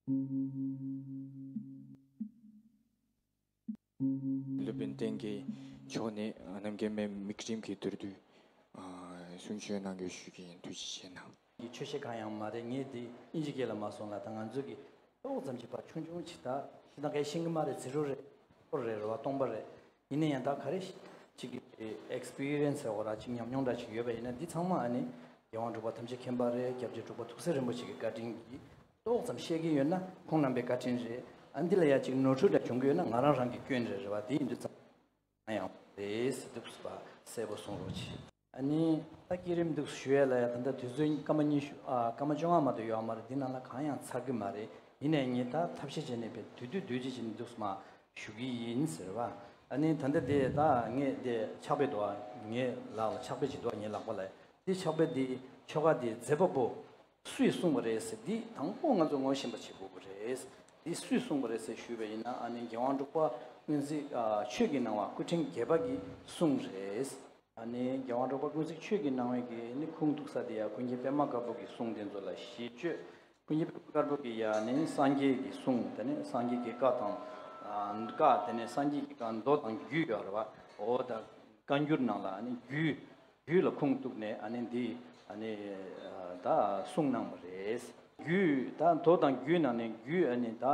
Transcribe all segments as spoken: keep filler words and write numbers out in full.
སློབ་དཔོན་བསྟན་དགེ་མཆོག་ནས་རྣམ་རྒྱལ་མའི་མིག་རིམ་གྱི་མདོར་བསྡུས་གསུང་ཆོས་གནང་རྒྱུ་ཞུ་གི་ཡིན། ཐུགས་རྗེ་ཆེ་གནང་། གི་ཆོས་བཤད་གང་ཡང་མ་རེད། ངས་འདི་དབྱིན་ཇི་སྐད་ལ་མ་སོང་ལ། ད་ང་ཚོ་གི་ཏོག་ཙམ་ཅིག་ཕར་ཆུང་ཆུང་ཅིག་ད་ཤི་ད་གའི་ཤིང་གི་མ་རེད། ཛི་རོ་རེད། ཕོར་རེད། རེད་བ། སྟོང་པ་རེད། ཡིན་ན་ཡང་ད་ག་རེ་ཅིག་གི་ཨེག་སི་པི་རི་ཡན་སི་ཟེར་བ་ར་ཅིག་ཉམས་མྱོང་འདྲ་ཅིག་ཡོད་པ་ཡིན་ན། འདི་ཚང་མ་ཨ་ནི་རྒྱལ་དབང་འབྲུག་པ་ཐམས་ཅད་མཁྱེན་པ་རེད། སྐྱབས་རྗེ་འབྲུག་པ་ཐུགས་སྲས་རིན་པོ་ཆེ་གི་བཀའ་དྲིན་གྱིས་ཏོག་ཙམ་ཤེས་ཀྱི་ཡོད་ན་ཁོང་རྣམ་པའི་བཀའ་དྲིན་རེད། ཨ་འདི་ལ་ཡ་ཅིག་ནོར་འཁྲུལ་འདྲ་བྱུང་གི་ཡོད་ན་ང་རང་རང་གི་སྐྱོན་རེད། རེད་བ། དེ་ཡིན་དུས་ཙམ་ཡང་རེད་ཟེར་འདུག་པ། གསལ་པོ་གསུང་རོགས་གྱིས། ཨ་ནི་ད་བསྐྱེད་རིམ་འདུག་ཞུ་ཡས་ལ་ཡ་ད་ལྟ་དུས་ཚོད་སྐར་མ་ཉི་ཤུ་ཨ་སྐར་མ་བཅོ་ལྔ་མ་གཏོགས་ཡོད་མ་རེད། འདི་ནང་ལ་གང་ཡང་ཚར་གི་མ་རེད། ཡིན་ནའི་ངས་ད་ཐབས་ཤེས་བྱས་ནས་བས་དུས་དུས་དུས་ཅི་བྱས་ནས་འདུག་མ་ཞུ་གི་ཡིན་ཟེར་བ། ཨ་ནི་ད་ལྟ་དེ་ད་ངས་དེ་ཕྱག་དཔེ་འདུག་ཨ། ངའི་ལག་ལ་ཕྱག་དཔེ་ཅིག་འདུག་ཨ། ངའི་ལག་པ་ལ་འདི་ཕྱག་དཔེ་འདི་ཆོ་ག་འདི་མཛད་པ་པོ་སུས་གསུངས་པ་རེད་ཟེར། འདི་དང་པོ་ང་ཚོ་ངོ་ཤེས་པ་བྱེད་དགོས་ཀྱི་རེད། འདི་སུས་གསུངས་པ་རེད་ཟེར་ཞུས་པ་ཡིན་ན། ཨ་ནི་རྒྱལ་དབང་འབྲུག་པ་ཀུན་གཟིགས་ཨ་ཆོས་ཀྱི་སྣང་བ་སྐུ་ཕྲེང་བརྒྱད་པ་གིས་གསུངས་རེད། ཨ་ནི་རྒྱལ་དབང་འབྲུག་པ་ཀུན་གཟིགས་ཆོས་ཀྱི་སྣང་བའི་གི་ནི་ཁུངས་གཏུགས་ས་དེ་ཡ་ཀུན་མཁྱེན་པད་མ་དཀར་པོ་གི་གསུང་དེ་ཚོ་ལ་གཞི་བཅོལ། ཀུན་མཁྱེན་པད་མ་དཀར་པོ་གི་ཡ་ནི་སངས་རྒྱས་ཀྱི་གསུང་། དེ་ནི་སངས་རྒྱས་ཀྱི་བཀའ་དང་། ཨ་བཀའ། དེ་ནི་སངས་རྒྱས་ཀྱི་བཀའ་མདོ་དང་རྒྱུད་ཡོད་རེད་བ། འོ་ད་བཀའ་འགྱུར་ནང་ལ་ཨ་ནི་རྒྱུད། རྒྱུད་ལ་ཁུངས་གཏུགས་ནས་ཨ་ནི་འདི་ཨ་ནི་ད་གསུངས་གནང་བ་རེད། རྒྱུད་ད་མདོ་དང་རྒྱུད་ནང་ནས་རྒྱུད་ཨ་ནི་ད་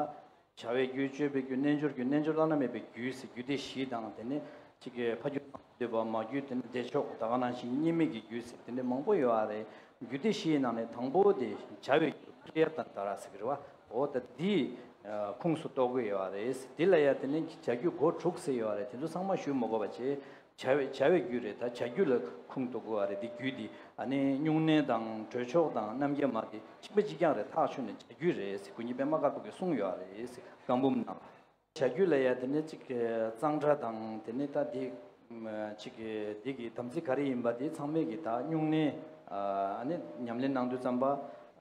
བྱ་བའི་རྒྱུད། སྤྱོད་པའི་རྒྱུད། རྣལ་འབྱོར་རྒྱུད། རྣལ་འབྱོར་བླ་ན་མེད་པའི་རྒྱུད་ཟེར་རྒྱུད་སྡེ་བཞི་དང་། དེ་ནས་གཅིག་གི་ཕ་རྒྱུད་དང་འདོད་པ། མ་རྒྱུད། དེ་ནས་བདེ་མཆོག་ད་ག་ནང་བཞིན་གཉིས་མེད་ཀྱི་རྒྱུད་ཟེར་དེ་འདྲ་མང་པོ་ཡོད་རེད། རྒྱུད་སྡེ་བཞིའི་ནང་ནས་དང་པོ་དེ་བྱ་བའི་རྒྱུད་ཀྲི་ཡ་ཏན་ཏ་ར་ཟེར་གི་རེད་བ། འོ་ད་འདི་ཁུངས་སུ་གཏོགས་ཀྱི་ཡོད་རེད། དེ་ལ་ཡ་དེ་ནས་བྱ་རྒྱུད་སྒོ་དྲུག་ཟེར་ཡོད་རེད། དེ་ཚོ་ཚང་མ་ཞུ་མ་དགོས་པ་བྱས། བྱ་བའི་བྱ་བའི་རྒྱུད་རེད། ད་བྱ་རྒྱུད་ལ་ཁུངས་གཏུགས་དགོས་པ་རེད། འདི་རྒྱུད་འདི་ཨ་ནི་སྨྱུང་གནས་དང་གྲོལ་མཆོག་དང་རྣམ་རྒྱལ་མ་དེ་གཅིག་པ་གཅིག་རྐྱང་རེད། ཐག་ཆོད་ནས་བྱ་རྒྱུད་རེད་ཟེར་ཀུན་མཁྱེན་པད་མ་དཀར་པོ་གིས་གསུངས་ཡོད་རེད་ཟེར། བཀའ་འབུམ་ནང་ལ། བྱ་རྒྱུད་ལ་ཡ་དེ་ནས་གཅིག་གཙང་སྦྲ་དང་། དེ་ནས་ད་འདི་གཅིག་འདི་གི་དམ་ཚིག་ག་རེ་ཡིན་པ་དེ་ཚང་མས་ཀྱི་ད་སྨྱུང་གནས་ཨ་ནི་ཉམས་ལེན་གནང་དུས་ཙམ་པ་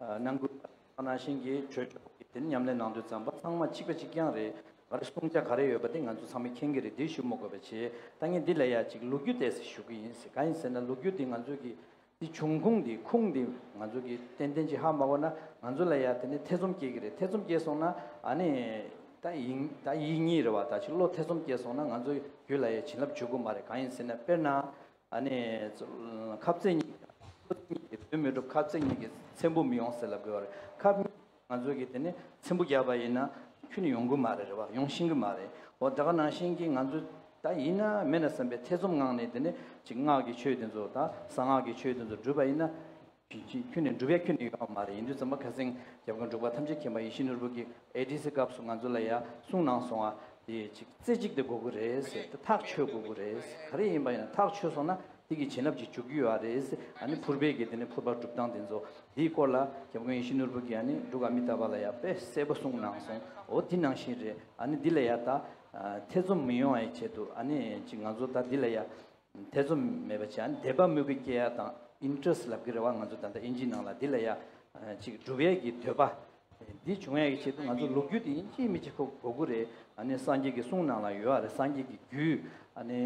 གནང་དགོས། ནང་བཞིན་གྱི་གྲོལ་མཆོག་གི་དེ་ནི་ཉམས་ལེན་གནང་དུས་ཙམ་པ་ཚང་མ་གཅིག་པ་གཅིག་རྐྱང་རེད། ག་རེ་བསྲུང་བྱ་ག་རེ་ཡོད་པ་དེ་ང་ཚོ་ཚང་མས་མཁྱེན་གྱི་རེད། དེ་ཞུ་མ་དགོས་པ་བྱས། ད་ངས་འདི་ལ་ཡ་ཅིག་ལོ་རྒྱུས་ཏོག་ཙམ་ཞུ་གི་ཡིན་ཟེར། གང་ཡིན་ཟེར་ན་ལོ་རྒྱུས་འདི་ང་ཚོ་གི་འདི་བྱུང་ཁུངས་འདི་ཁུངས་འདི་ང་ཚོ་གི་ཏན་ཏན་ཅིག་ཧ་མ་གོ་ན་ང་ཚོ་ལ་ཡ་དེ་ནི་ཐེ་ཚོམ་སྐྱེ་གི་རེད། ཐེ་ཚོམ་སྐྱེས་སོང་ན་ཨ་ནི་ད་ཡིན་ད་ཡིན་ཉིད་རེད་བ། ད་ཅིག་བློ་ཐེ་ཚོམ་སྐྱེས་སོང་ན་ང་ཚོ་རྒྱུད་ལ་ཡ་བྱིན་རླབས་འཇུག་གི་མ་རེད། གང་ཡིན་ཟེར་ན་དཔེར་ན། ཨ་ནི་ཁབ་རྩེ་གཉིས་ཁབ་རྩེ་གཉིས་ཀྱི་དོན་མི་འགྲུབ། ཁབ་རྩེ་གཉིས་ཀྱི་ཚེམ་བུ་མི་ཡོང་ཟེར་ལབ་དགོས་པ་རེད། ཁབ་གཉིས་ང་ཚོ་གིས་དེ་ནི་ཚེམ་བུ་བརྒྱབ་པ་ཡིན་ན་ཁྱོན་ནས་ཡོང་གི་མ་རེད། རེད་བ། ཡོང་ཤེས་ཀྱི་མ་རེད། འོ་ད་ག་ནང་བཞིན་གྱི་ང་ཚོ་ད་ཡིན་ན་མེད་ན་བསམ་པའི་ཐེ་ཚོམ་ངང་ནས་དེ་ནི་ཅིག་སྔགས་ཀྱི་ཆོས་དེ་ཚོ་དང་གསང་སྔགས་ཀྱི་ཆོས་དེ་ཚོ་སྒྲུབ་པ་ཡིན་ན། ཁྱོན་ནས་འགྲུབ་ཡ་ཁྱོན་ནས་ཡོད་མ་རེད། ཡིན་དུས་ཙམ་པ་ཁ་སང་རྒྱལ་བ་འབྲུག་པ་ཐམས་ཅད་མཁྱེན་པ་ཡིད་བཞིན་ནོར་བུ་གིས་ཨེ་ཌི་སི་སྐབས་སུ་ང་ཚོ་ལ་ཡ་གསུངས་གནང་སོང་བ། དེ་ཅིག་རྩེ་གཅིག་དེ་དགོས་ཀྱི་རེད་ཟེར། དེ་ཐག་ཆོད་དགོས་ཀྱི་རེད་ཟེར། ག་རེ་ཡིན་པ་ཡིན་ན་ཐག་ཆོད་སོང་ན་དེ་གི་བྱིན་རླབས་ཅིག་འཇུག་གི་ཡོད་རེད་ཟེར། ཨ་ནི་ཕུར་པའི་གི་དེ་ནི་ཕུར་པ་སྒྲུབ་སྟངས་དེ་ཚོ་དེའི་སྐོར་ལ་རྒྱལ་བ་ཡིད་བཞིན་ནོར་བུ་གིས་ཨ་ནི་འབྲུག་ཨ་མི་ཏཱ་པ་ལ་ཡ་དཔེ་གསལ་པོ་གསུངས་གནང་སོང་། འོ་དེ་ནང་བཞིན་རེད། ཨ་ནི་འདི་ལ་ཡ་ད་ཐེ་ཚོམ་མི་ཡོང་བའི་ཆེད་དུ་ཨ་ནི་ཅིག་ང་ཚོ་ད་འདི་ལ་ཡ། ཐེ་ཚོམ་མེད་པ་བྱས། ཨ་ནི་དད་པ་མོས་གུས་སྐྱེ་ཡ་དང་ཨིན་ཊི་རེ་སི་ཊི་ལབ་ཀྱི་རེད་བ། ང་ཚོ་ད་ལྟ་ཨིན་ཇིའི་ནང་ལ་འདི་ལ་ཡ་ཅིག་སྒྲུབ་ཡས་ཀྱི་འདོད་པ་འདི་བྱུང་ཡས་ཀྱི་ཆེད་དུ་ང་ཚོ་ལོ་རྒྱུས་དེ་ཡིན་གཅིག་མིན་གཅིག་ཁོ་དགོས་ཀྱི་རེད། ཨ་ནི་སངས་རྒྱས་ཀྱི་གསུང་ནང་ལ་ཡོད་རེད། སངས་རྒྱས་ཀྱི་རྒྱུད་ཨ་ནི་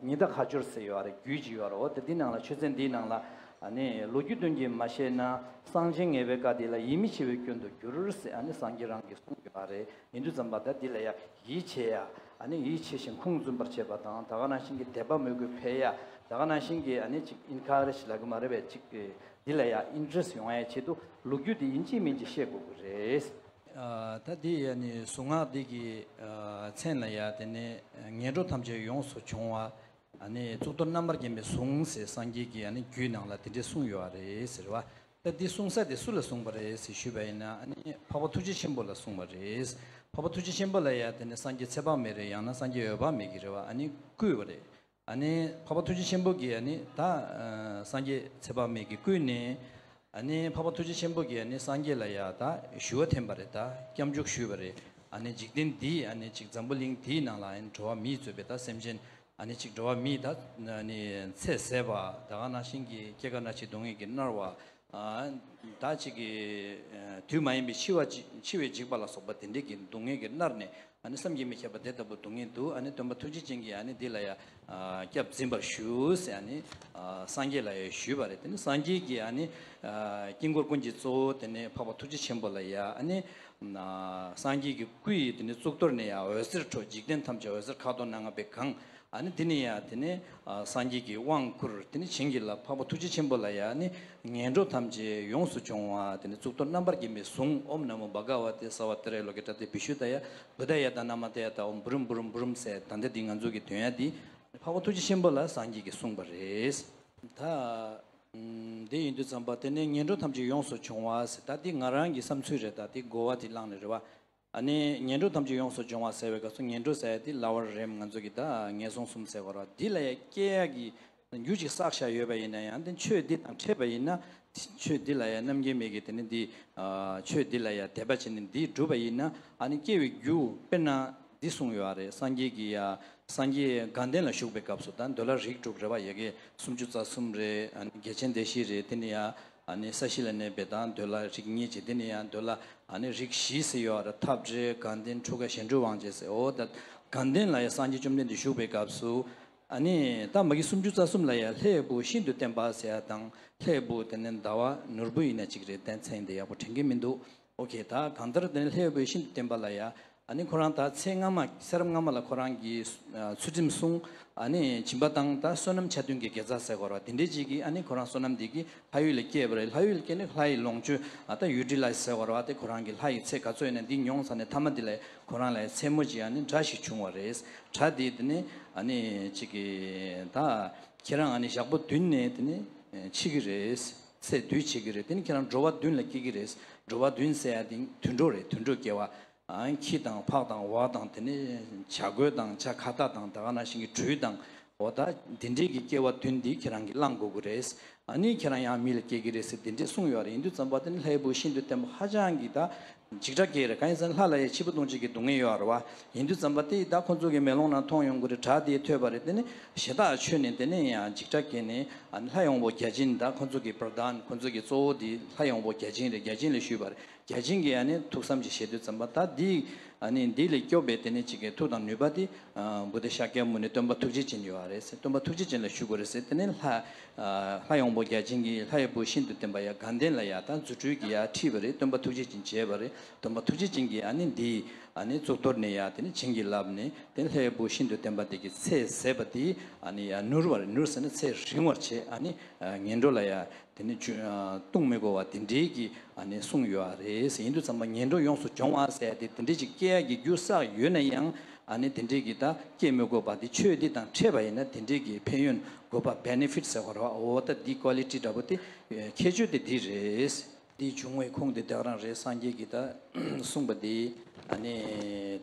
ཉི་ཟླ་ཁ་སྦྱོར་ཟེར་ཡོད་རེད། རྒྱུད་ཅིག་ཡོད་རེད། འོ་དེ་འདི་ནང་ལ་ཆོས་ཚན་འདིའི་ནང་ལ་ཨ་ནི་ལོ་རྒྱུས་དོན་གྱིས་མ་བཤད་ན་གསང་ཆེན་ངེས་པའི་བཀའ་འདི་ལ་ཡིད་མི་ཆེས་པའི་སྐྱོན་དུ་འགྱུར་ཟེར་ཨ་ནི་སངས་རྒྱས་རང་གིས་གསུངས་ཡོད་རེད། ཡིན་དུས་ཙམ་པ་ད་འདི་ལ་ཡ་ཡིད་ཆེས་ཡ། ཨ་ནི་ཡིད་ཆེས་ཤིང་ཁུངས་འཛིན་པར་བྱེད་པ་དང་། ད་ག་ནང་བཞིན་གྱི་དད་པ་མོས་གུས་འཕེལ་ཡ། ད་ག་ནང་བཞིན་གྱི་ཨ་ནི་ཅིག་ཨིན་ཁ་རེ་ཇི་ལབ་ཀྱི་མ་རེད་པས། ཅིག་འདི་ལ་ཡ་ཨིན་ཊི་རེ་སི་ཊི་ཡོང་ཡའི་ཆེད་དུ་ལོ་རྒྱུས་འདི་ཡིན་གཅིག་མིན་གཅིག་ཤེས་དགོས་ཀྱི་རེད། ཨ་ད་འདི་ཨ་ནི་གཟུངས་སྔགས་འདི་གི་ཨ་མཚན་ལ་ཡ་དེ་ནི་ངན་འགྲོ་ཐམས་ཅད་ཡོངས་སུ་སྦྱོང་བ། ཨ་ནི་གཙུག་ཏོར་རྣམ་པར་བརྒྱན་པའི་གཟུངས་ཟེར་སངས་རྒྱས་ཀྱི་ཨ་ནི་རྒྱུད་ནང་ལ་དེ་འདྲས་གསུངས་ཡོད་རེད་ཟེར་བ། ད་འདི་གསུང་ས་དེ་སུ་ལ་གསུངས་པ་རེད་ཟེར་ཞུས་པ་ཡིན་ན། ཨ་ནི་འཕགས་པ་ཐུགས་རྗེ་ཆེན་པོ་ལ་གསུངས་པ་རེད། འཕགས་པ་ཐུགས་རྗེ་ཆེན་པོ་ལ་ཡ་དེ་ནི་སངས་རྒྱས་ཚེ་དཔག་མེད་རེད། ཡང་ན་སངས་རྒྱས་འོད་དཔག་མེད་ཀྱི་རེད་བ། ཨ་ནི་བསྐུལ་བ་རེད། ཨ་ནི་འཕགས་པ་ཐུགས་རྗེ་ཆེན་པོ་གིས་ཨ་ནི་ད་ཨ་སངས་རྒྱས་ཚེ་དཔག་མེད་ཀྱིས་བསྐུལ་ནས། ཨ་ནི་འཕགས་པ་ཐུགས་རྗེ་ཆེན་པོ་གིས་ཨ་ནི་སངས་རྒྱས་ལ་ཡ་ད་ཞུ་བ་འཐེན་པ་རེད། ད་སྐྱབས་འཇུག་ཞུས་པ་རེད། ཨ་ནི་འཇིག་རྟེན་འདིའི་ཨ་ནི་ཅིག་འཛམ་བུ་གླིང་འདིའི་ནང་ལ་ཨ་ནི་འགྲོ་བ་མིའི་གཙོས་པའི་ད་སེམས་ཅན་ཨ་ནི་ཅིག་འགྲོ་བ་མིའི་ད་ཨ་ནི་ཚེ་ཟད་པ། ད་ག་ནང་བཞིན་གྱི་སྐྱེ་རྒ་ན་འཆིའི་སྡུག་བསྔལ་གྱིས་མནར་བ། ཨ་ད་ཅིག་གི་ཨ་དུས་མ་ཡིན་པའི་འཆི་བ་ཅི་འཆི་བའི་འཇིགས་པ་ལ་སོགས་པ་དེ་འདྲའི་གི་སྡུག་བསྔལ་གྱིས་མནར་ནས་ཨ་ནི་བསམ་གྱིས་མི་ཁྱབ་པ་དེ་ལྟ་བུ་སྡུག་བསྔལ་འདུག་ཨ་ནི་སྟོན་པ་ཐུགས་རྗེ་ཅན་གྱིས་ཨ་ནི་འདི་ལ་ཡ་ཨ་སྐྱབས་འཛིན་པར་ཞུ་ཟེར་ཨ་ནི་ཨ་སངས་རྒྱས་ལ་ཡ་ཞུས་པ་རེད། དེ་ནི་སངས་རྒྱས་ཀྱིས་ཨ་ནི་ཨ་དཀྱིལ་འཁོར་ཀུན་གྱི་གཙོ་བོ་དེ་ནི་འཕགས་པ་ཐུགས་རྗེ་ཆེན་པོ་ལ་ཡ་ཨ་ནི་ ན་སངས་རྒྱས་ཀྱི་སྐུ་ཡི་དེ་ནི་གཙུག་ཏོར་ནས་ཡང་འོད་ཟེར་འཕྲོ། འཇིག་རྟེན་ཐམས་ཅད་འོད་ཟེར་ཁ་དོག་སྣ་ལྔ་སྦེ་གང་། ཨ་ནི་དེ་ནས་ཡང་དེ་ནི་ཨ་སངས་རྒྱས་ཀྱི་དབང་བསྐུར། དེ་ནི་བྱིན་གྱིས་བརླབས། འཕགས་པ་ཐུགས་རྗེ་ཆེན་པོ་ལ་ཡང་ནི་ངན་འགྲོ་ཐམས་ཅད་ཡོངས་སུ་སྦྱོང་བ། དེ་ནི་གཙུག་ཏོར་རྣམ་པར་བརྒྱན་པའི་གཟུངས། ཨོཾ་ན་མོ་བྷ་ག་ཝ་ཏེ་སརྦ་ཏྲ་ཡ་ལོ་ཀེ་ཏྲ་ཏེ་བི་ཤུདྡྷ་ཡ་བུདྡྷ་ཡ་ད་ན་མ་ཏེ་ཡ་ད། ཨོཾ་བུ་རུམ་བུ་རུམ་བུ་རུམ་ཟེར། ད་ལྟ་འདི་ང་ཚོ་གི་འདོན་ཡ་འདི་འཕགས་པ་ཐུགས་རྗེ་ཆེན་པོ་ལ་སངས་རྒྱས་ཀྱིས་གསུངས་པ་རེད། ད་ཨམ་དེ་ཡིན་དུས་ཙམ་པ་དེ་ནས་ངན་འགྲོ་ཐམས་ཅད་ཡོངས་སུ་སྦྱོང་བ་ཟེར། ད་འདི་ང་རང་གི་བསམ་ཚུལ་རེད། ད་འདི་གོ་བ་འདི་བླངས་ནས་རེད་བ། ཨ་ནི་ངན་འགྲོ་ཐམས་ཅད་ཡོངས་སུ་སྦྱོང་བ་ཟེར་བའི་སྐབས་སུ་ངན་འགྲོ་ཟེར་ཡ་དེ་ལ་བར་རེམ་ང་ཚོ་གི་ད་ངན་སོང་གསུམ་ཟེར་བ་རེད་བ། འདི་ལ་ཡ་སྐྱེ་ཡ་གི་རྒྱུ་ཅིག་བསགས་བཞག་ཡོད་པ་ཡིན་ན་ཡང་དེ་ཆོས་འདི་དང་འཕྲད་པ་ཡིན་ན། ཆོས་འདི་ལ་ཡ་རྣམ་རྒྱལ་མའི་གི་དེ་ནི་འདི་ཨ་ཆོས་འདི་ལ་ཡ་དད་པ་བྱས་ནས་འདི་བསྒྲུབས་པ་ཡིན་ན། ཨ་ནི་སྐྱེ་བའི་རྒྱུ་དཔེར་ན་འདི་གསུངས་ཡོད་རེད། སངས་རྒྱས་ཀྱིས་ཡ་སངས་རྒྱས་དགའ་ལྡན་ལ་བཞུགས་པའི་སྐབས་སུ་ད་འདོད་ལྷ་རིགས་དྲུག་རེད་བ། ཡ་གི་སུམ་ཅུ་རྩ་གསུམ་རེད། ཨ་ནི་རྒྱལ་ཆེན་སྡེ་བཞི་རེད། དེ་ནི་ཡ་ཨ་ནི་ས་གཞི་ལ་གནས་པའི་ད་འདོད་ལྷ་རིགས་གཉིས་བྱས། དེ་ནི་ཡ་འདོད་ལྷ་ཨ་ནི་རིགས་བཞི་ཟེར་ཡོད་རེད། འཐབ་བྲལ་དགའ་ལྡན་འཁྲུགས་དཀའ་གཞན་འཁྲུལ་དབང་བྱེད་ཟེར། འོ་ད་དགའ་ལྡན་ལ་ཡ་སངས་རྒྱས་བཅོམ་ལྡན་འདས་བཞུགས་པའི་སྐབས་སུ། ཨ་ནི་ད་མ་གི་སུམ་ཅུ་རྩ་གསུམ་ལ་ཡང་ལྷའི་བུ་ཤིན་ཏུ་བརྟན་པ་ཟེར་ཡ་དང་། ལྷའི་བུ་དེ་ནི་ཟླ་བ་ནོར་བུ་ཡིན་ན་གཅིག་རེད། དེ་མཚན་དེ་ཡག་པོ་དྲན་གྱི་མི་འདུག། ཨོ་ཁེ། ད་གང་ལྟར་དེ་ནི་ལྷའི་བུ་ཤིན་ཏུ་བརྟན་པ་ལ་ཡ་ཨ་ནི་ཁོ་རང་ད་ཚེ་སྔ་མ་ཚེ་རབས་སྔ་མ་ལ་ཁོ་རང་གི་ཨ་ཚུལ་ཁྲིམས་བསྲུང་། ཨ་ནི་སྦྱིན་པ་བཏང་། ད་བསོད་ནམས་ཆ་མཐུན་གྱི་དགེ་རྩ་ཟེར་དགོས་རེད་བ། དེ་འདྲའི་ཅིག་གིས་ཨ་ནི་ཁོ་རང་བསོད་ནམས་འདི་གིས་ལྷ་ཡུལ་ལ་སྐྱེས་པ་རེད། ལྷ་ཡུལ་ལ་སྐྱེས་ནས་ལྷ་ཡི་ལོངས་སྤྱོད་ཨ་ད་ཡུལ་ཊི་ལའིཛ་ཟེར་དགོས་རེད་བ། དེ་ཁོ་རང་གི་ལྷ་ཡི་ཚེ་ག་ཚོད་ཡིན་ན་འདི་མྱོང་ཚར་ནས་མཐའ་མ་འདི་ལ་ཁོ་རང་ལ་མཚན་མོ་ཅིག་ཨ་ནི་དགྲ་ཞིག་བྱུང་བ་རེད། དགྲ་དེ་དེ་ནི་ཨ་ནི་ཅིག་གིས་ད་ཁྱེད་རང་ཨ་ནི་ཞག་པོ་བདུན་ནས་དེ་ནི་འཆི་གི་རེད། ཚེ་སྡུད་བྱེད་ཀྱི་རེད། དེ་ནི་ཁྱེད་རང་འགྲོ་བ་བདུན་ལ་སྐྱེ་གི་རེད། འགྲོ་བ་བདུན་ཟེར་ཡ་དེ་དུད་འགྲོ་རེད། དུད་འགྲོ་སྐྱེ་བ། ཨ་ཁྱི་དང་ཕག་དང་འོ་དང་དེ་ནི་བྱ་རྒོད་དང་བྱ་ཁྭ་ཏ་དང་ད་ག་ནང་བཞིན་གྱི་སྦྲུལ་དང་། འོ་ད་དེ་འདྲའི་གི་སྐྱེ་བ་བདུན་འདི་ཁྱེད་རང་གིས་བླང་དགོས་ཀྱི་རེད། ཨ་ནི་ཁྱེད་རང་ཡང་མི་ལ་སྐྱེ་གི་རེད་ཟེར་དེ་འདྲས་གསུངས་ཡོད་རེད། ཡིན་དུས་ཙམ་པ་དེ་ནི་ལྷའི་བུ་ཤིན་ཏུ་བརྟན་པོ་ཧ་ཅང་གི་ད་འཇིགས་སྐྲག་སྐྱེ་རེད། གང་ཡིན་ཟེར་ན་ལྷ་ལ་ཡང་འཆི་འཕོ་ལྟུང་བྱེད་ཀྱི་སྡུག་བསྔལ་ཡོད་རེད་བ། ཡིན་དུས་ཙམ་པ་དེ་ད་ཁོ་ཚོ་གི་མེ་ལོང་ནང་མཐོང་ཡོང་གི་རེད། དགྲ་དེ་ཐོས་པ་རེད། དེ་ནི་ཞེ་ཐག་ཆོད་ནས་དེ་ནི་ཡང་འཇིགས་སྐྲག་སྐྱེས་ནས་ཨ་ནི་ལྷ་ཡི་དབང་པོ་བརྒྱ་བྱིན། ད་ཁོ་ཚོ་གི་པྲ་དྷཱན། ཁོ་ཚོ་གི་གཙོ་བོ་དེ་ལྷ་ཡི་དབང་པོ་བརྒྱ་བྱིན་རེད། བརྒྱ་བྱིན་ལ་ཞུས་པ་རེད། བརྒྱ་བྱིན་གྱིས་ཨ་ནི་ཐུགས་བསམ་ཅིག་བཞེས་དུས་ཙམ་པ་ད་འདི་ཨ་ནི་འདི་ལས་སྐྱོབ་པའི་དེ་ནི་གཅིག་གི་མཐུ་དང་ནུས་པ་དེ་ཨ་བུདྡྷ་ཤཱཀྱ་མུ་ནི་སྟོན་པ་ཐུགས་རྗེ་ཅན་ཡོད་རེད་ཟེར། སྟོན་པ་ཐུགས་རྗེ་ཅན་ལ་ཞུ་དགོས་རེད་ཟེར། དེ་ནི་ལྷ་ཨ་ལྷ་ཡི་དབང་པོ་བརྒྱ་བྱིན་གྱིས་ལྷའི་བུ་ཤིན་ཏུ་བརྟན་པ་ཡ་དགའ་ལྡན་ལ་ཡ་ད་རྫུ་འཕྲུལ་གྱིས་ཡ་ཁྲིད་པ་རེད། སྟོན་པ་ཐུགས་རྗེ་ཅན་མཇལ་བ་རེད། སྟོན་པ་ཐུགས་རྗེ་ཅན་གྱིས་ཨ་ནི་འདི་ཨ་ནི་གཙུག་ཏོར་ནས་ཡ་དེ་ནི་བྱིན་གྱིས་བརླབས་ནས་དེ་ནི་ལྷའི་བུ་ཤིན་ཏུ་བརྟན་པ་དེ་གི་ཚེ་ཟད་པ་དེ་ཨ་ནི་ཡ་ནུར་བར་ནུར་ཟེར་ན་ཚེ་རིང་བར་བྱས། ཨ་ནི་ངན་འགྲོ་ལ་ཡ་དེ་ནི་ལྟུང་མི་དགོས་པ་དེ་འདྲའི་གི་ཨ་ནི་གསུངས་ཡོད་རེད་ཟེར། ཡིན་དུས་ཙམ་པ་ངན་འགྲོ་ཡོངས་སུ་སྦྱོང་བ་ཟེར་ཡ་དེ་དེ་འདྲའི་ཅིག་སྐྱེ་ཡ་གི་རྒྱུ་བསགས་ཡོད་ན་ཡང་ཨ་ནི་དེ་འདྲའི་གི་ད་སྐྱེ་མི་དགོས་པ་དེ་ཆོས་འདི་དང་འཕྲད་པ་ཡིན་ན་དེ་འདྲའི་གི་ཕན་ཡོན་དགོས་པ་བེ་ནེ་ཕིཊ་ཟེར་དགོས་རེད་བ། འོ་ད་འདི་ཀོ་ལི་ཊི་འདྲ་པོ་དེ་ཁྱད་ཆོས་དེ་འདི་རེད། འདི་འབྱུང་བའི་ཁུངས་དེ་དེ་ག་རང་རེད། སངས་རྒྱས་ཀྱིས་ད་གསུངས་པ་དེ་ཨ་ནི་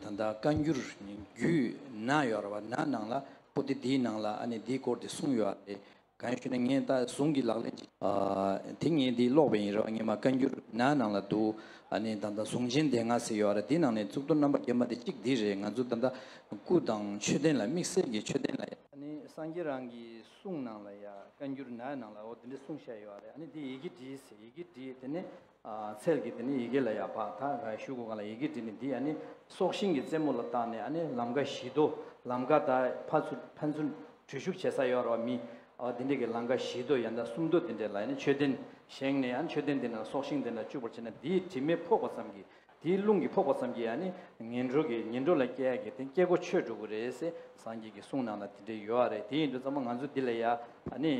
ད་ལྟ་བཀའ་འགྱུར་རྒྱུད་ན་ཡོད་རེད་བ། ན་ནང་ལ་པོ་ཏི་འདིའི་ནང་ལ་ཨ་ནི་འདིའི་སྐོར་དེ་གསུངས་ཡོད་རེད། གང་ཡིན་ཞུ་ན་ངས་ད་གཟུངས་ཀྱི་ལག་ལེན་གྱི་ཨ་དེ་ངས་འདི་ཀློག་པ་ཡིན་རེད་བ། ངས་མ་བཀའ་འགྱུར་ན་ནང་ལ་འདུག། ཨ་ནི་ད་ལྟ་གཟུངས་ཆེན་སྡེ་ལྔ་ཟེར་ཡོད་རེད། འདི་ནང་ནས་གཙུག་ཏོར་རྣམ་པར་བརྒྱན་པ་དེ་གཅིག་འདི་རེད། ང་ཚོ་ད་ལྟ་སྐུ་དང་མཆོད་རྟེན་ལ་དམིགས་བསལ་གྱི་མཆོད་རྟེན་ལ་ཡ། ཨ་ནི་སངས་རྒྱས་རང་གི་གསུང་ནང་ལ་ཡ་བཀའ་འགྱུར་ན་ནང་ལ་འོ་དེ་འདྲ་གསུངས་བཞག་ཡོད་རེད། ཨ་ནི་འདི་ཡི་གེ་བྲིས་ཟེར། ཡི་གེ་བྲིས་དེ་ནི་ཨ་ཚལ་གྱི་དེ་ནི་ཡི་གེ་ལ་ཡ་ཕར་ད་ཞུ་དགོས་གང་ལ་ཡི་གེ་བྲིས་ནི་འདི་ཨ་ནི་སྲོག་ཤིང་གི་རྩེ་མོ་ལ་བཏགས་ནས་ཨ་ནི་ལམ་ཀ་བཞི་མདོ། ལམ་ཀ་ད་ཕར་ཚུར་ཕན་ཚུན་གྲུ་བཞུགས་བྱེད་ས་ཡོད་རེད་བ། མི་ཨ་དེ་འདྲས་ཀྱི་ལམ་ཀ་བཞི་མདོ་ཡང་ན་སུམ་མདོ་དེ་འདྲས་ལ་ཨ་ནི་མཆོད་རྟེན་བཞེངས་ནས་ཨ་ནི་མཆོད་རྟེན་དེ་ནང་སྲོག་ཤིང་དེ་འདྲ་བཅུག་པར་བྱས་ན་འདིའི་དྲི་མས་ཕོག་པ་ཙམ་གྱིས། དེའི་རླུང་གིས་ཕོག་པ་ཙམ་གྱིས་ཨ་ནི་ངན་འགྲོ་གི་ངན་འགྲོ་ལ་སྐྱེ་ཡ་གི་དེ་སྐྱེ་སྒོ་ཆོད་འགྲོ་གི་རེད་ཟེར་སངས་རྒྱས་ཀྱི་གསུང་ནང་ལ་དེ་འདྲས་ཡོད་རེད། དེ་ཡིན་དུས་ཙམ་པ་ང་ཚོ་འདི་ལ་ཡ་ཨ་ནི་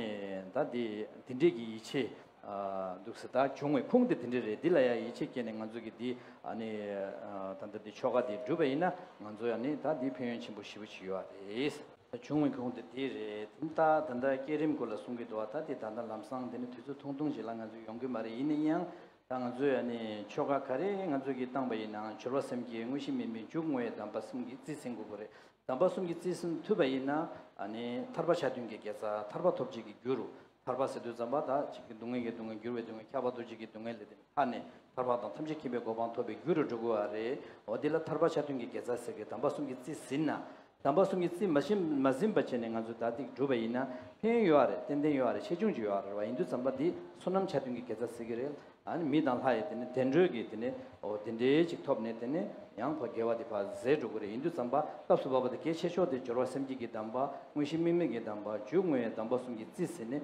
ད་དེ་དེ་འདྲས་ཀྱི་ཡིད་ཆེས་ཨ་འདུག་ཟེར། ད་བྱུང་བའི་ཁུངས་དེ་དེ་འདྲས་རེད། འདི་ལ་ཡ་ཡིད་ཆེས་སྐྱེས་ནས་ང་ཚོ་གི་འདི་ཨ་ནི་ཨ་ད་ལྟ་འདི་ཆོ་ག་འདི་བསྒྲུབས་པ་ཡིན་ན་ང་ཚོ་ཨ་ནི་ད་འདི་ཕན་ཡོན་ཆེན་པོ་ཞེ་པོ་ཅིག་ཡོད་རེད། ད་བྱུང་བའི་ཁུངས་དེ་དེ་རེད། ད་ད་ལྟ་བསྐྱེད་རིམ་སྐོར་ལ་གསུང་གི་འདུག་བ། ད་དེ་ད་ལྟ་ལམ་སང་དེ་ནི་དུས་ཚོད་ཐུང་ཐུང་ཞིག་ལ་ང་ཚོ་ཡོང་གི་མ་རེད། ཡིན་ན་ཡང་ད་ང་ཚོས་ཨ་ནི་ཆོ་ག་ག་རེ་ང་ཚོས་ཀྱིས་བཏང་པ་ཡིན་ནའང་སྦྱོར་བ་སེམས་བསྐྱེད་དངོས་གཞི་དམིགས་མེད་འཇུག་བསྔོ་བའི་གདམས་པ་གསུམ་གྱིས་རྩིས་ཟིན་དགོས་པ་རེད། གདམས་པ་གསུམ་གྱིས་རྩིས་ཟིན་ཐུབ་པ་ཡིན་ན་ཨ་ནི་ཐར་པ་ཆ་མཐུན་གྱི་དགེ་རྩ་ཐར་པ་ཐོབ་བྱེད་ཀྱི་རྒྱུ་རུ། ཐར་པ་ཟེར་དུས་ཙམ་པ་ད་ཅིག་གི་སྡུག་བསྔལ་གྱི་སྡུག་བསྔལ་འགྱུར་བའི་སྡུག་བསྔལ་ཁྱབ་པ་འདུ་བྱེད་ཀྱི་སྡུག་བསྔལ་ལས་དེ་ནི་ཐར་ནས་ཐར་པ་དང་ཐམས་ཅད་མཁྱེན་པའི་གོ་འཕང་ཐོབ་པའི་རྒྱུ་རུ་འགྲོ་དགོས་པ་རེད། འོ་དེ་ལ་ཐར་པ་ཆ་མཐུན་གྱི་དགེ་རྩ་ཟེར་གི་གདམས་པ་གསུམ་གྱིས་རྩིས་ཟིན་ན། གདམས་པ་གསུམ་གྱིས་རྩིས་མ་ཟིན་མ་ཟིན་པ་བྱས་ནས་ང་ཚོས་ད་ཐེངས་བསྒྲུབས་པ་ཡིན་ན་ཕན་ཡོད་རེད། ཏན་ཏན་ཡོད་རེད། ཆེ་ཆུང་ཅིག་ཡོད་རེད་བ། ཡིན་དུས་ཙམ་པ་འདི་བསོད་ནམས་ཆ་མཐུན་གྱི་དགེ་རྩ་ཟེར་གི་རེད། ཨ་ནི་མི་དང་ལྷ་ཡི་དེ་ནི་བདེ་འགྲོའི་གི་དེ་ནི་འོ་དེ་འདྲའི་ཅིག་ཐོབ་ནས་དེ་ནི་ཡང་ཕར་དགེ་བ་དེ་ཕར་ཟད་འགྲོ་གི་རེད། ཡིན་དུས་ཙམ་པ་སྐབས་སུ་བབ་པ་དེ་གལ་ཆེ་ཤོས་དེ་སྦྱོར་བ་སེམས་བསྐྱེད་ཀྱི་གདམས་པ། དངོས་གཞི་དམིགས་མེད་ཀྱི་གདམས་པ། འཇུག་བསྔོ་བའི་གདམས་པ་གསུམ་གྱིས་རྩིས་ཟིན་ནས་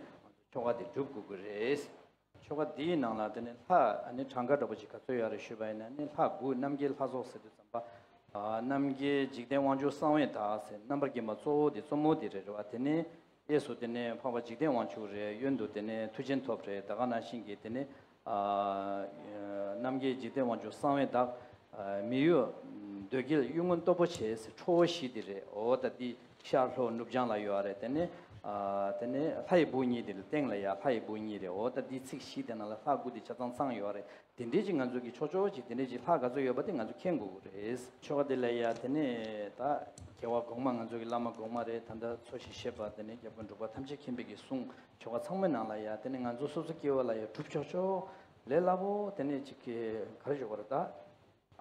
ཆོ་ག་དེ་སྒྲུབ་དགོས་ཀྱི་རེད། ཆོ་ག་འདིའི་ནང་ལ་དེ་ནི་ལྷ་ཨ་ནི་གྲངས་ཀ་འདྲ་པོ་ཅིག་ག་ཚོད་ཡོད་རེད་ཞུས་པ་ཡིན་ན་ནི་ལྷ་དགུ། རྣམ་རྒྱལ་ལྷ་ཚོགས་ཟེར་དུས་ཙམ་པ། ཨ། རྣམ་རྒྱལ་འཇིག་རྟེན་དབང་ཕྱུག་གསང་བའི་བདག་ཟེར་རྣམ་པར་རྒྱན་པ་གཙོ་བོ་དེ་གཙོ་མོ་དེ་རེད། རེད་བ། དེ་ནི་གཡས་སུ་དེ་ནི་འཕགས་པ་འཇིག་རྟེན་དབང་ཕྱུག་རེད། གཡོན་དུ་དེ་ནི་མཐུ་ཆེན་ཐོབ་རེད། ད་ག་ནང་བཞིན་གྱི་དེ་ནི། ཨ། རྣམ་རྒྱལ་འཇིག་རྟེན་དབང་ཕྱུག་གསང་བའི་བདག་ཨ། མི་གཡོ་འདོད་རྒྱལ་གཡུལ་ངོ་སྟོབས་པོ་ཆེ་ཟེར་ཁྲོ་བོ་བཞི་དེ་རེད། འོ་ད་འདི་ཤར་ལྷོ་ནུབ་བྱང་ལ་ཡོད་རེད། དེ་ནི། ཨ། དེ་ནི་ལྷ་ཡི་བུ་གཉིས་དེ་རེད། སྟེང་ལ་ཡ་ལྷ་ཡི་བུ་གཉིས་རེད། འོ་ད་འདི་ཚིག་བཞི་དེ་ནང་ལ་ལྷ་དགུ་དེ་ཆ་ཚང་ཚང་ཡོད་རེད། དེ་འདྲའི་ཅིག་ང་ཚོ་གི་ཆོག་ཆོག་ཅིག་དེ་འདྲའི་ཅིག་ལྷ་ག་ཚོད་ཡོད་པ་དེ་ང་ཚོ་མཁྱེན་དགོས་ཀྱི་རེད། ཆོ་ག་དེ་ལ་ཡ་དེ་ནས་ད་རྒྱལ་བ་གོང་མ་ང་ཚོ་གི་བླ་མ་གོང་མ་རེད། ད་ལྟ་འཚོ་ཞིང་གཞེས་པ་དེ་ནས་རྒྱལ་པོ་འབྲུག་པ་ཐམས་ཅད་མཁྱེན་པའི་གི་གསུང་ཆོ་ག་ཚང་མའི་ནང་ལ་ཡ་དེ་ནས་ང་ཚོ་སོ་སོ་སྐྱེ་བོ་ལ་ཡ་སྒྲུབ་ཆོག་ཆོག་ལས་སླ་པོ་དེ་ནས་ཅིག་གི་ག་རེ་ཞུ་དགོས་རེད་ད།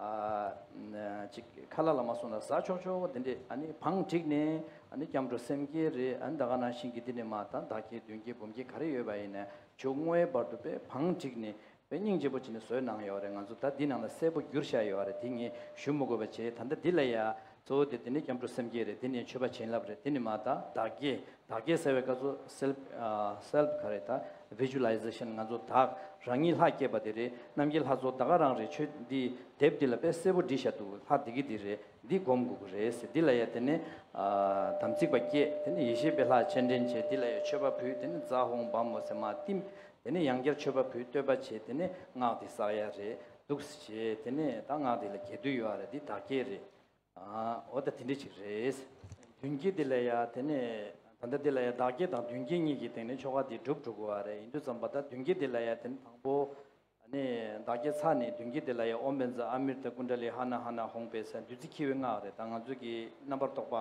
ཨ། ཅིག་ཁ་ལག་ལ་མ་སོང་ན་ཟ་ཆོག་ཆོག་དེ་འདྲས། ཨ་ནི་བང་བསྒྲིགས་ནས་ཨ་ནི་སྐྱབས་འགྲོ་སེམས་བསྐྱེད་རེད། ཨ་ནི་ད་ག་ནང་བཞིན་གྱི་དེ་ནས་མ་ད་བདག་བསྐྱེད་མདུན་བསྐྱེད་སྒོམ་བསྐྱེད་ག་རེ་ཡོད་པ་ཡིན་ནའི་མཇུག་བསྔོ་བའི་བར་དུ་དཔེ་བང་བསྒྲིགས་ནས། དཔེ་སྙིང་རྗེ་པོ་བྱས་ནས་བཟོས་གནང་ཡོད་རེད། ང་ཚོ་ད་འདི་ནང་ལ་གསལ་པོ་བསྒྱུར་བཞག་ཡོད་རེད། དེ་ངས་ཞུ་མི་དགོས་པ་བྱས། ད་ལྟ་འདི་ལ་ཡ་གཙོ་བོ་དེ་དེ་ནས་སྐྱབས་འགྲོ་སེམས་བསྐྱེད་རེད། དེ་ནས་མཆོད་པ་བྱིན་རླབས་རེད། དེ་ནས་མ་ད་བདག་བསྐྱེད། བདག་བསྐྱེད་ཟེར་བའི་སྐབས་སུ་self ཨ། self ག་རེ་ད་visualization ང་ཚོ་བདག་རང་ཉིད་ལྷ་བསྐྱེད་པ་དེ་རེད། རྣམ་རྒྱལ་ལྷ་ཚོགས་ད་ག་རང་རེད། ཆོས་འདི་དེབ་འདི་ལ་དཔེ་གསལ་པོ་བྲིས་བཞག་འདུག་ལྷ་དེ་གི་དེ་རེད། འདི་སྒོམ་དགོས་ཀྱི་རེད་ཟེར། འདི་ལ་ཡ་དེ་ནས་ཨ། དམ་ཚིག་པ་བསྐྱེད། དེ་ནས་ཡེ་ཤེས་པའི་ལྷ་སྤྱན་འདྲེན་བྱས། འདི་ལ་ཡ་མཆོད་པ་ཕུལ། དེ་ནས་ཛཿཧཱུྃ་བཾ་ཧོ་ཟེར་མ་བསྟིམ། དེ་ནས་ཡང་བསྐྱར་མཆོད་པ་ཕུལ། བསྟོད་པ་བྱས། དེ་ནས་སྔགས་དེ་བསགས་ཡ་རེད། འདུག་སེ་བྱས། དེ་ནས་ད་སྔགས་དེ་ལ་རྒྱས་བསྡུས་ཡོད་རེད། འདི་བདག་བསྐྱེད་རེད། ཨ། འོ་ད་དེ་འདྲ་ཅིག་རེད། མདུན་བསྐྱེད་དེ་ལ་ཡ་དེ་ནས་ད་ལྟ་དེ་ལ་ཡ་བདག་བསྐྱེད་དང་མདུན་བསྐྱེད་གཉིས་ཀྱི་སྟེང་ནས་ཆོ་ག་དེ་སྒྲུབ་འགྲོ་དགོས་པ་རེད། ཡིན་དུས་ཙམ་པ་ད་མདུན་བསྐྱེད་དེ་ལ་ཡ་དེ་ནས་དང་པོ། ཨ་ནི་བདག་བསྐྱེད་ཚར་ནས་མདུན་བསྐྱེད་དེ་ལ་ཡ་ཨོཾ་བཛྲ་ཨ་མྲྀ་ཏ་ཀུཎྜ་ལི་ཧ་ན་ཧ་ན་ཧཱུྃ་ཕཊ་ཟེར་བདུད་རྩི་འཁྱིལ་བའི་སྔགས་རེད། ད་ང་ཚོ་གི་རྣམ་པར་རྟོག་པ།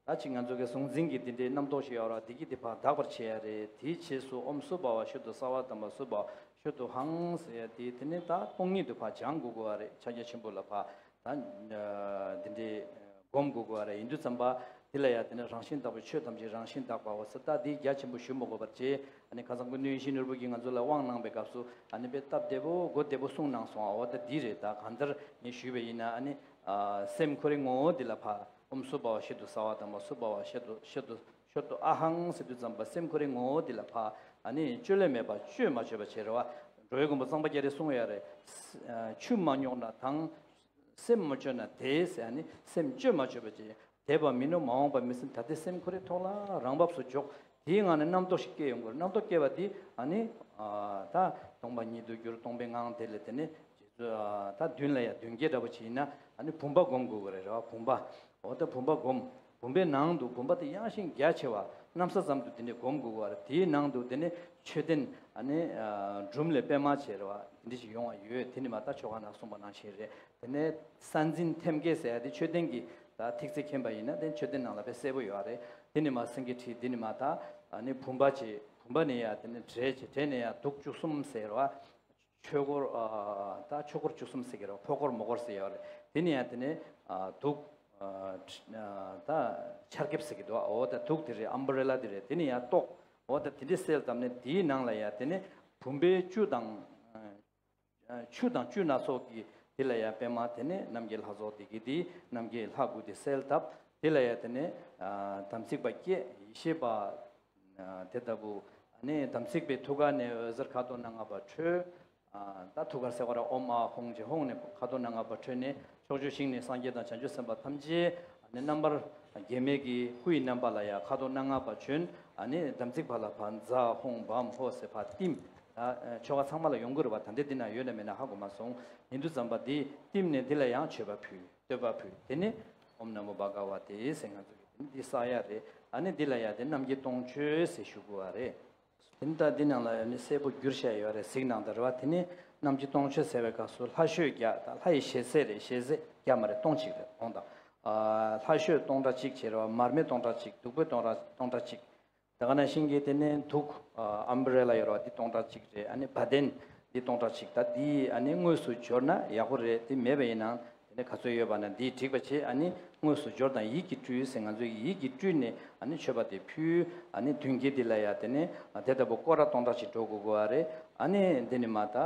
ད་ཅིག་ང་ཚོ་གི་གཟུང་འཛིན་གྱི་དེ་འདྲའི་རྣམ་རྟོག་ཞིག་ཡོད་རེད། དེ་གི་དེ་ཕར་དག་པར་བྱེད་ཡ་རེད། དེའི་རྗེས་སུ་ཨོཾ་སུ་བྷ་ཝ་ཤུདྡྷ་སརྦ་དྷརྨ་སུ་བྷ་ཝ་ཤུདྡྷོ་ཧཾ་ཟེར་ཡ་དེ། དེ་ནས་ད་སྟོང་ཉིད་དུ་ཕར་སྦྱང་དགོས་དགོས་པ་རེད། ཕྱག་རྒྱ་ཆེན་པོ་ལ་ཕར་ད་དེ་འདྲའི་སྒོམ་དགོས་དགོས་པ་རེད། ཡིན་དུས་ཙམ་པ་དེ་ལ་ཡ་དེ་ནས་རང་བཞིན་དག་པའི་ཆོས་ཐམས་ཅད་རང་བཞིན་དག་པའོ་ཟེར། ད་འདི་རྒྱ་ཆེན་པོ་ཞུ་མི་དགོས་པར་བྱས། ཨ་ནི་ཁ་སང་སྐུ་མདུན་ཡིད་བཞིན་ནོར་བུ་གིས་ང་ཚོ་ལ་དབང་གནང་པའི་སྐབས་སུ་ཨ་ནི་དཔེ་སྟབས་བདེ་པོ་གོ་བདེ་པོ་གསུངས་གནང་སོང་། འོ་ད་འདི་རེད། ད་གང་ལྟར་ངས་ཞུས་པ་ཡིན་ན་ཨ་ནི་ཨ་སེམས་ཁོ་རའི་ངོ་བོ་འདི་ལ་ཕར་ཨོཾ་སུ་བྷ་ཝ་ཤུདྡྷ་སརྦ་དྷརྨ་སུ་བྷ་ཝ་ཤུདྡྷ་ཤུདྡྷ་ཤུདྡྷ་ཨ་ཧཾ་ཟེར་དུས་ཙམ་པ་སེམས་ཁོ་རའི་ངོ་བོ་འདི་ལ་ཕར་ཨ་ནི་བཅོས་བསླད་མེད་པར་བཅོས་མ་བཅོས་པ་བྱེད་རེད་བ། འགྲོ་བའི་མགོན་པོ་གཙང་པ་རྒྱ་རས་གསུངས་ཡོད་རེད། ཨ་ཆུ་མ་རྙོག་ན་དྭངས། སེམས་མ་བཅོས་ན་དེས་ཟེར། ཨ་ནི་སེམས་བཅོས་མ་བཅོས་པ་བྱེད། འདས་པ་མིན་ནོ་མ་འོངས་པ་མི་སྲིད། ད་ལྟའི་སེམས་ཁོ་རའི་ཐོག་ལ་རང་བབས་སུ་འཇོག་དེའི་ངང་ནས་རྣམ་རྟོག་ཞིག་སྐྱེ་ཡོང་དགོས། རྣམ་རྟོག་སྐྱེ་བ་དེ་ཨ་ནི་ཨ་ད་སྟོང་པ་ཉིད་དུ་གྱུར། སྟོང་པའི་ངང་དེ་ལས་དེ་ནས་རྗེས་སུ་ཨ་ད་མདུན་ལ་ཡ་མདུན་བསྐྱེད་འདྲ་པོ་བྱས་ཡིན་ན་ཨ་ནི་བུམ་པ་སྒོམ་དགོས་ཀྱི་རེད། རེད་བ། བུམ་པ། འོ་ད་བུམ་པ་སྒོམ། བུམ་པའི་ནང་དུ་བུམ་པ་དེ་ཡངས་ཤིང་རྒྱ་ཆེ་བ། གནམ་ས་ཙམ་དུ་དེ་འདྲས་སྒོམ་དགོས་ཀྱི་རེད། དེའི་ནང་དུ་དེ་ནས་མཆོད་རྟེན་ཨ་ནི་ཨ་སྒྲུབ་ལས་པད་མ་བྱས་རེད་བ། དེ་འདྲས་ཞིག་ཡོང་བ་ཡོད། དེ་ནི་མ་ད་ཆོ་ག་ནང་གསུངས་པ་ནང་བཞིན་རེད། དེ་ནས་ས་འཛིན་ཐེམ་སྐས་ཟེར་ཡ་དེ་མཆོད་རྟེན་གྱི་ད་ཐིག་ཚད་མཁྱེན་པ་ཡིན་ན་དེ་མཆོད་རྟེན་ནང་ལ་དཔེ་གསལ་པོ་ཡོད་རེད། དེ་ནི་མ་སེང་གེ་ཁྲི། དེ་ནི་མ་ད་ཨ་ནི་བུམ་པ་བྱས། བུམ་པ་ནས་ཡ་དེ་ནི་བྲེ་བྱས། བྲེ་ནས་ཡ་དུག་བཅུ་གསུམ་ཟེར་བ། ཆོས་འཁོར་ཨ་ད་ཆོས་འཁོར་བཅུ་གསུམ་ཟེར་གྱི་རེད། ཕོ་འཁོར་མོ་འཁོར་ཟེར་ཡོད་རེད། དེ་ནི་ཡ་དེ་ནི་ཨ་དུག་ཨ་ད་ཆར་ཁེབས་ཟེར་གྱི་འདུག་འོ་ད་དུག་དེ་རེད། ཨམ་བྷ་རེ་ལ་དེ་རེད། དེ་ནི་ཡ་ཏོག་འོ་ད་དེ་འདྲས་གསལ་བཏབ་ནས་དེའི་ནང་ལ་ཡ་དེ་ནི་བུམ་པའི་བཅུད་དང་ཨ། ཆུ་དང་བཅུད་སྣ་ཚོགས་ཀྱི་དེ་ལ་ཡང་པད་མ། དེ་ནས་རྣམ་རྒྱལ་ལྷ་ཚོགས་དེ་གི་དེ་རྣམ་རྒྱལ་ལྷ་དགུ་དེ་གསལ་བཏབ། དེ་ལ་ཡང་དེ་ནས་དམ་ཚིག་པ་བསྐྱེད། ཡེ་ཤེས་པ་དེ་ལྟ་བུ། ཨ་ནི་དམ་ཚིག་པའི་ཐུགས་ཀ་ནས་འོད་ཟེར་ཁ་དོག་སྣ་ལྔ་པ་འཕྲོས། ད་ཐུགས་ཀར་གསལ་བ་ར་ཨོཾ་ཨཱཿཧཱུྃ་ཅེས། ཧཱུྃ་ནས་ཁ་དོག་སྣ་ལྔ་པ་འཕྲོས་ནས་ཕྱོགས་བཅུའི་ཞིང་ནས་སངས་རྒྱས་དང་བྱང་ཆུབ་སེམས་དཔའ་ཐམས་ཅད་ཨ་ནི་རྣམ་པར་རྒྱལ་མའི་གི་སྐུ་ཡི་རྣམ་པ་ལ་ཡང་ཁ་དོག་སྣ་ལྔ་པ་བྱོན། ཨ་ནི་དམ་ཚིག་པ་ལ་ཕར་ཛཿཧཱུྃ་བཾ་ཧོ་ཟེར་ཕར་བསྟིམ། ད་ཆོ་ག་ཚང་མ་ལ་ཡོང་གི་རེད་བ། ད་འདི་འདི་ན་ཡོད་ན་མེད་ན་ཧ་གོ་མ་སོང་། ཡིན་དུས་ཙམ་པ་འདི་བསྟིམ་ནས་འདི་ལ་ཡང་མཆོད་པ་ཕུལ། བསྟོད་པ་ཕུལ། དེ་ནི་ཨོཾ་ན་མོ་བྷ་ག་ཝ་ཏེ་ཟེར་ང་ཚོ་གི་འདི་བསགས་ཡ་རེད། ཨ་ནི་འདི་ལ་ཡང་དེ་རྣམ་རྒྱལ་སྟོང་མཆོད་ཟེར་ཞུ་དགོས་བ་རེད། དེ་ནི་ད་འདི་ནང་ལ་ཡང་ནི་གསལ་པོ་བསྒྱུར་བཞག་ཡོད་རེད། གཟིགས་གནང་དང་རེད་བ། དེ་ནི་རྣམ་རྒྱལ་སྟོང་མཆོད་ཟེར་བའི་སྐབས་སུ་ལྷ་བཤོས་བརྒྱ། ད་ལྷ་ཡི་ཞལ་ཟས་རེད། ཞལ་ཟས་བརྒྱ་མ་རེད། སྟོང་གཅིག་རེད། སྟོང་དང་། ཨ་ལྷ་བཤོས་སྟོང་ཕྲག་གཅིག་བྱས་རེད་བ། མར་མེ་སྟོང་ཕྲག་གཅིག། བདུག་སྤོས་སྟོང་ཕྲག་སྟོང་ཕྲག་གཅིག། དེ་ག་ནང་བཞིན་གྱི་དེ་ནས་དུག་ཨམ་བྷ་རེ་ལ་ཡོད་རེད་བ། འདི་སྟོང་ཕྲག་གཅིག་རེད། ཨ་ནི་བ་དན་འདི་སྟོང་ཕྲག་གཅིག། ད་འདི་ཨ་ནི་དངོས་སུ་འབྱོར་ན་ཡག་པོ་རེད། འདི་མེད་པ་ཡིན་ན་དེ་ནས་ག་ཚོད་ཡོད་པ་ན་འདི་བསྒྲིགས་པ་བྱས། ཨ་ནི་དངོས་སུ་འབྱོར་དང་ཡིད་ཀྱིས་སྤྲུལ་ཟེར། ང་ཚོས་ཡིད་ཀྱིས་སྤྲུལ་ནས་ཨ་ནི་མཆོད་པ་དེ་ཕུལ། ཨ་ནི་མདུན་བསྐྱེད་འདི་ལ་ཡ་དེ་ནས་དེ་ལྟ་བུ་སྐོར་ར་སྟོང་ཕྲག་གཅིག་འགྲོ་དགོས་དགོས་བ་རེད། ཨ་ནི་འདི་ནི་མ་ད་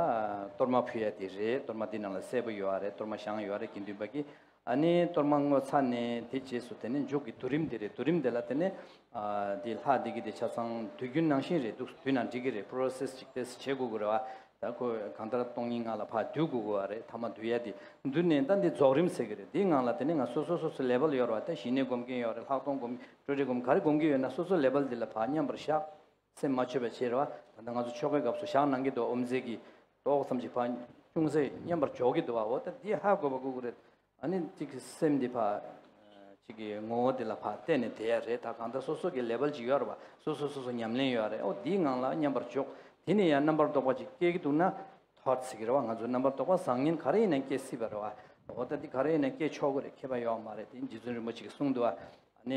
གཏོར་མ་ཕུལ་ཡ་དེ་རེད། གཏོར་མ་འདི་ནང་ལ་སྲད་བུ་ཡོད་རེད། གཏོར་མ་བཞེངས་ཡོད་རེད། དགེ་འདུན་པ་གིས། ཨ་ནི་གཏོར་མ་བསྔོ་ཚར་ནས་དེ་རྗེས་སུ་དེ་ནི་མཇུག་གི་བསྡུ་རིམ་དེ་རེད། བསྡུ་རིམ་དེ་ལ་དེ་ནི་ཨ་དེ་ལྷ་དེ་གི་དེ་ཆ་ཚང་དུས་རྒྱུན་ནང་བཞིན་རེད། འདུག་བསྡུས་ན་འགྲིག་གི་རེད། པོ་རོ་སེ་སི་ཅིག་དེ་བྱེད་དགོས་ཀྱི་རེད་བ། ད་ཁོ་གང་ལྟར་སྟོང་ཉིད་ལྔ་ལ་ཕར་བསྡུ་དགོས་ཀྱི་བ་རེད། ཐ་མ་བསྡུ་ཡ་དེ་བསྡུ་ནས་ད་འདི་རྫོགས་རིམ་ཟེར་གི་རེད། འདིའི་ངང་ལ་དེ་ནི་ང་སོ་སོ་སོ་སོ་ལེ་བལ་ཡོད་རེད་བ། ད་ཞི་གནས་སྒོམ་མཁན་ཡོད་རེད། ལྷག་མཐོང་སྒོམ་མཁན། སྤྲོས་བྲལ་སྒོམ་མཁན། ག་རེ་སྒོམ་གི་ཡོད་ན་སོ་སོ་ལེ་བལ་འདི་ལ་ཕར་མཉམ་པར་བཞག་སེམས་མ་བཅོས་པ་བྱས་རེད་བ། ད་ལྟ་ང་ཚོ་ཆོ་གའི་སྐབས་སུ་ཞག་གནང་གི་འདུག་དབུ་མཛད་ཀྱིས་ཏོག་ཙམ་ཅིག་ཕར་ཅུང་ཟད་མཉམ་པར་འཇོག་གི་འདུག་བ། འོ་ད་འདི་ཧ་གོ་བ་དགོས་ཀྱི་རེད། ཨ་ནི་གཅིག་གི་སེམས་འདི་ཕར་གཅིག་གི་ངོ་བོ་འདི་ལ་ཕར་བལྟས་ནས་བསྡད་ཡ་རེད། ད་གང་ལྟར་སོ་སོ་གི་ལེ་བལ་ཅིག་ཡོད་རེད་བ། སོ་སོ་སོ་སོ་ཉམས་ལེན་ཡོད་རེད། འོ་འདིའི་ངང་ལ་མཉམ་པར་འཇོག་དེ་ནས་ཡང་རྣམ་པར་རྟོག་པ་ཅིག་སྐྱེ་གི་འདུག་ན་ཐོར་ཚིག་རེད་བ། ང་ཚོ་རྣམ་པར་རྟོག་པ་བཟང་ངན་ག་རེ་ཡིན་ན་སྐྱེ་སྲིད་པ་རེད་བ། འོ་ད་འདི་ག་རེ་ཡིན་ན་སྐྱེ་ཆོག་གི་རེད། ཁྱད་པར་ཡོད་མ་རེད། དེ་རྗེ་བཙུན་རིན་པོ་ཆེ་གིས་གསུངས་འདུག་བ། ནས།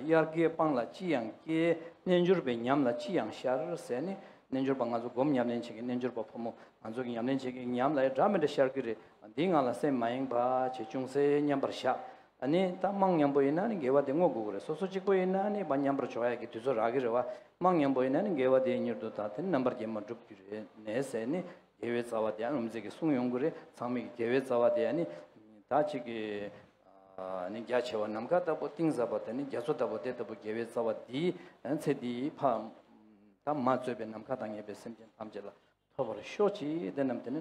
དབྱར་ཁའི་སྤང་ལ་ཅི་ཡང་སྐྱེ། རྣལ་འབྱོར་པའི་ཉམས་ལ་ཅི་ཡང་ཤར་ཟེར་ནས། རྣལ་འབྱོར་པ་ང་ཚོ་སྒོམ་ཉམས་ལེན་བྱེད་མཁན། རྣལ་འབྱོར་པ་ཕོ་མོ་ང་ཚོ་གི་ཉམས་ལེན་བྱེད་མཁན་ཉམས་ལ་འདྲ་མི་འདྲ་ཤར་གི་རེད། འདིའི་ངང་ལ་སེམས་མ་ཡེངས་པ་བྱས་ཅུང་ཟད་མཉམ་པར་བཞག་ཨ་ནི་ད་དམངས་མཉམ་པོ་ཡིན་ན་ནི་དགེ་བ་དེ་བསྔོ་དགོས་ཀྱི་རེད། སོ་སོ་གཅིག་པོ་ཡིན་ན་ནི་མ་མཉམ་པར་འཇོག་ཡ་གི་དུས་ཚོད་རག་གི་རེད་བ། དམངས་མཉམ་པོ་ཡིན་ན་ནི་དགེ་བ་དེ་མྱུར་དུ་དང་དེ་ནི་རྣམ་པར་རྒྱལ་མ་འགྲུབ་ཀྱི་རེད། ནས་ཟེར་ནི་དགེ་བའི་རྩ་བ་དེ་ཨ་ནི་དབུ་མཛད་ཀྱིས་གསུངས་ཡོང་གི་རེད། ཚང་མས་ཀྱི་དགེ་བའི་རྩ་བ་དེ་ཨ་ནི་ད་གཅིག་གི་ནི་རྒྱ་ཆེ་བ་ནམ་མཁའ་ལྟ་བུ། གཏིང་ཟབ་པ་དེ་ནི་རྒྱ་མཚོ་ལྟ་བུ། དེ་ལྟ་བུ་དགེ་བའི་རྩ་བ་འདིའི་ཚེ་འདིའི་ཕ་ད་མ་རྩོད་པའི་ནམ་མཁའ་དང་ཉེ་བའི་སེམས་ཅན་ཐམས་ཅད་ལ་ཐོབ་པར་ཤོག་ཅིག་དེ་རྣམས་དེ་ནི་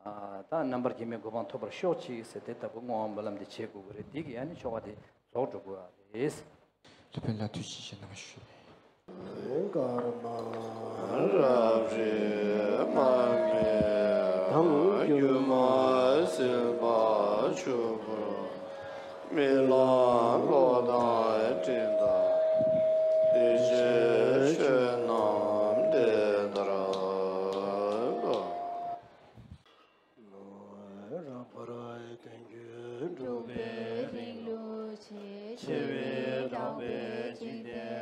ད་རྣམ་པར་རྒྱལ་མའི་གོ་འཕང་ཐོབ་པར་ཤོག་ཅིག་ཟེར་དེ་ལྟ་བུ་བསྔོ་བ་སྨོན་ལམ་དེ་བྱེད་དགོས་ཀྱི་རེད། འདི་གིས་ཨ་ནི་ཆོ་ག་དེ་རྫོགས་འགྲོ་དགོས་པ་རེད། ལྷ་དཔོན་ལ་ཐུགས་རྗེ་ཆེ་གནང་ཞུ། ཀརྨ་རབ་རིབ་མར་མེ་དང་། སྒྱུ་མ་སིལ་བ་ཆུ་བུར་རྨི་ལམ་གློག་དང་སྤྲིན་དང་། བདེ་གཤེགས་ཆོས་རྣམས་དེ་ལྟར་ལོ། རབ་འབར་བའི་དོན་བརྒྱུད་འགྲུབ་པའི་རིང་ལུགས་ཆེ། ཆེ་བའི་དག་པའི་འཇིག་རྟེན་